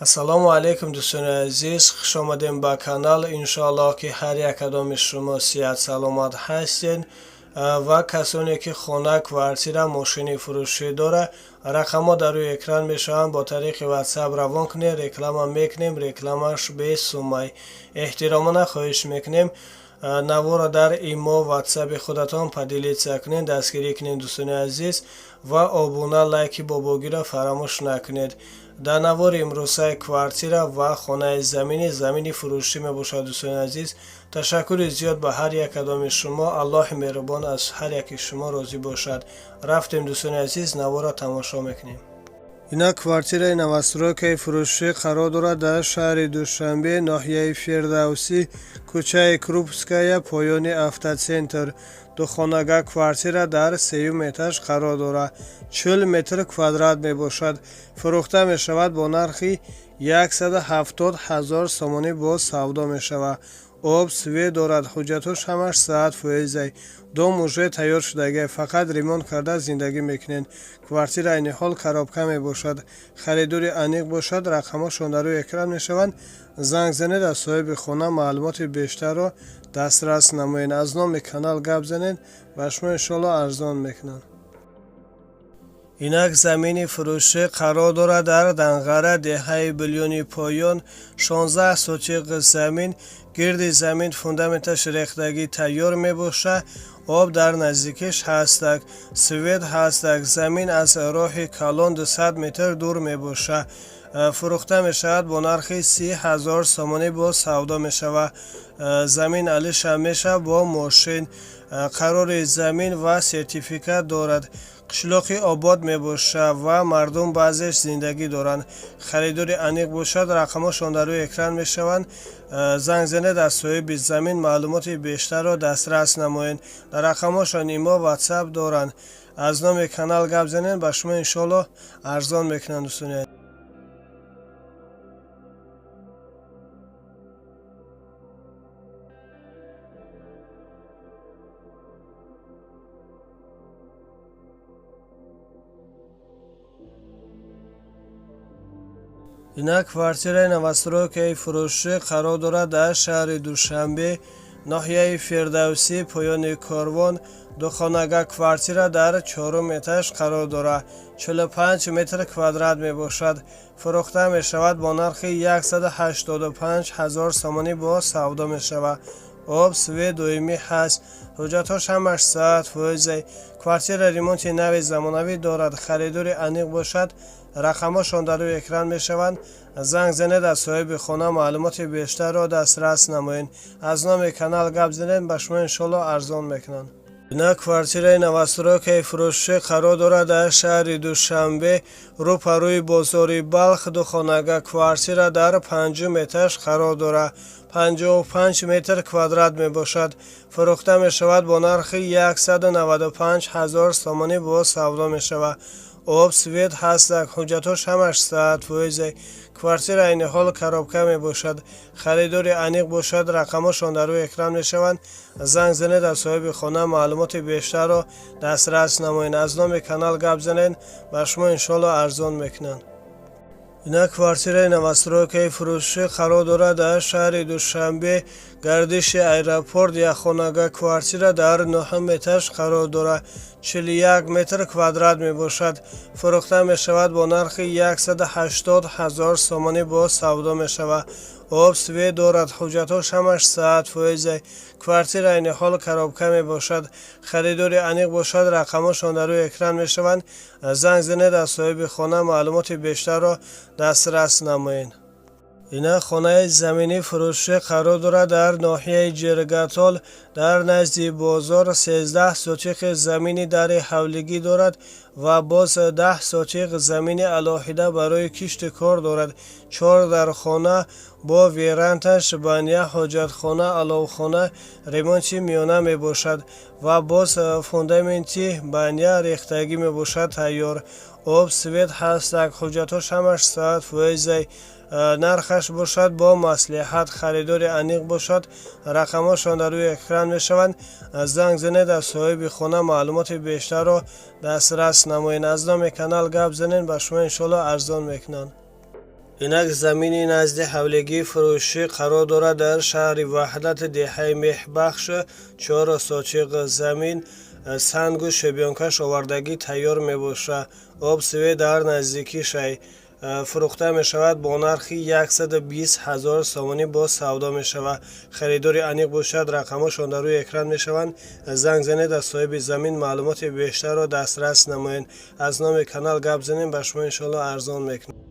Ассалому алайкум, дӯстони азиз, хуш омадем ба канал. Иншоаллоҳ, ки ҳар як кадоми шумо сиҳат саломат ҳастед ва касоне ки хона, квартира, мошини фурӯшӣ дора, рақамҳо дар рӯи экран мешаванд, бо тариқи WhatsApp равон кунед, реклама мекунем, рекламаш бесумай. Эҳтиромона хоҳиш мекунем, наворо дар имо, ватсапи худатон поделиться кунед, дастгирӣ кунед, дӯстони азиз, ва обуна, лайки бобогиро фаромӯш накунед. Дар навори имрӯзаи квартира ва хонаи заминӣ, замини фурӯшӣ мебошад. Дӯстони азиз, ташаккури зиёд ба ҳар як кадоми шумо, Аллоҳи меҳрубон аз ҳар яки шумо розӣ бошад. Рафтем, дӯстони азиз, наворро тамошо мекунем. Ина квартираи новостройкаи фурӯшӣ қарор дорад дар шаҳри Душанбе, ноҳияи Фирдавсӣ, кӯчаи Крупская, поёни автоцентр. Духонага квартира дар сеюм этаж қарор дорад, 40 метр квадрат мебошад. Фурӯхта мешавад бо нархи 170 ҳазор сомонӣ, боз савдо мешавад. Об, свет дорад, ҳуҷҷатҳош ҳамаш 100%-ай. Дом уже тайёр шудагиа, фақат ремонт карда зиндагӣ мекунед. Квартира айни ҳол коробка мебошад. Харидори аниқ бошад, рақамҳошон дар рӯи экран мешаванд, занг занед, аз соҳиби хона маълумоти бештарро дастрас намоед. Аз номи канал гап занед, ба шумо иншоалло арзон мекунанд. Инак замини фурӯшӣ қарор дорад дар Данғара, деҳаи Билёни Поён, 16 сотиқ замин. Гирди замин фундаменташ рехтагӣ тайёр мебошад, об дар наздикиш ҳастак, свет ҳастак. Замин аз роҳи калон 200 метр дур мебошад. Фурӯхта мешавад бо нархи 30 000 сомонӣ, боз савдо мешавад. Замин алиша мешавад бо мошин. Қарори замин ва сертификат дорад. Қишлоқи обод мебошад ва мардум баъзеш зиндагӣ доранд. Харидори аниқ бошад, рақамҳошон дар рӯи экран мешаванд, занг занед, аз соҳиби замин маълумоти бештарро дастрас намоед. Дар рақамҳошон имо, ватсап доранд. Аз номи канал гап занед, ба шумо иншоалло арзон мекунанд, дӯстони. Инак квартираи новостройкаи фурӯшӣ қарор дорад дар шаҳри Душанбе, ноҳияи Фирдавсӣ, поёни Корвон. Духонага квартира дар чорум этаж қарор дорад, 45 метр квадрат мебошад. Фурӯхта мешавад бо нархи 185 ҳазор сомонӣ, боз савдо мешавад. Об, свет доимӣ ҳаст, ҳуҷҷатҳош ҳамаш 100%-ай. Квартира ремонти нави замонавӣ дорад. Харидори аниқ бошад, рақамҳошон дар рӯи экран мешаванд, занг занед, аз соҳиби хона маълумоти бештарро дастрас намоед. Аз номи канал гап занед, ба шумо иншоалло арзон мекунанд. Ина квартираи новостройкаи фурӯшӣ қарор дорад дар шаҳри Душанбе, рӯпарӯи бозори Балх. Духонага квартира дар панҷум этаж қарор дорад, 55 метр квадрат мебошад. Фурӯхта мешавад бо нархи 195 ҳазор сомонӣ, боз савдо мешавад. Об, свет ҳастак, ҳуҷҷатҳош ҳамаш 100%-ай. Квартира айни ҳол коробка мебошад. Харидори аниқ бошад, рақамҳошон дар рӯи экран мешаванд, занг занед, аз соҳиби хона маълумоти бештарро дастрас намоед. Аз номи канал гап занед, ба шумо иншоалло арзон мекунанд. Ина квартираи новостройкаи фурӯшӣ қарор дорад дар шаҳри Душанбе, гардиши аэропорт. Якхонага квартира дар нӯҳум этаж қарор дорад, 41 метр квадрат мебошад. Фурӯхта мешавад бо нархи 180 ҳазор сомонӣ, боз савдо мешавад. Об, свет дорад, ҳуҷҷатҳош ҳамаш 100%-ай. Квартира айни ҳол коробка мебошад. Харидори аниқ бошад, рақамҳошон дар рӯи экран мешаванд, занг занед, аз соҳиби хона маълумоти бештарро дастрас намоед. Ина хонаи заминӣ фурӯшӣ қарор дорад дар ноҳияи Ҷиргатол, дар назди бозор. 13 сотиқи замини дари ҳавлигӣ дорад ва боз 10 сотиқ замини алоҳида барои кишту кор дорад. Чор дархона бо верандаш, баня, ҳоҷатхона, аловхона, ремонти миёна мебошад ва боз фундаменти баня рехтагӣ мебошад, тайёр. Об, свет ҳастак, ҳуҷҷатҳош ҳамаш 100%-ай. Нархаш бошад бо маслиҳат. Харидори аниқ бошад, рақамҳошон дар рӯи экран мешаванд, занг занед, аз соҳиби хона маълумоти бештарро дастрас намоед. Аз номи канал гап занед, ба шумо иншоалло арзон мекунанд. Инак, замини назди ҳавлигии фурӯшӣ қарор дорад дар шаҳри Ваҳдат, деҳаи Меҳбахш. 4 сотиқ замин, сангу щебёнкаш овардагӣ тайёр мебошад. Об, свет дар наздикишай. Фурӯхта мешавад бо нархи 120 ҳазор сомонӣ, боз савдо мешавад. Харидори аниқ бошад, рақамҳошон дар рӯи экран мешаванд, занг занед, аз соҳиби замин маълумоти бештарро дастрас намоед. Аз номи канал гап занем, ба шумо иншоалло арзон мекунем.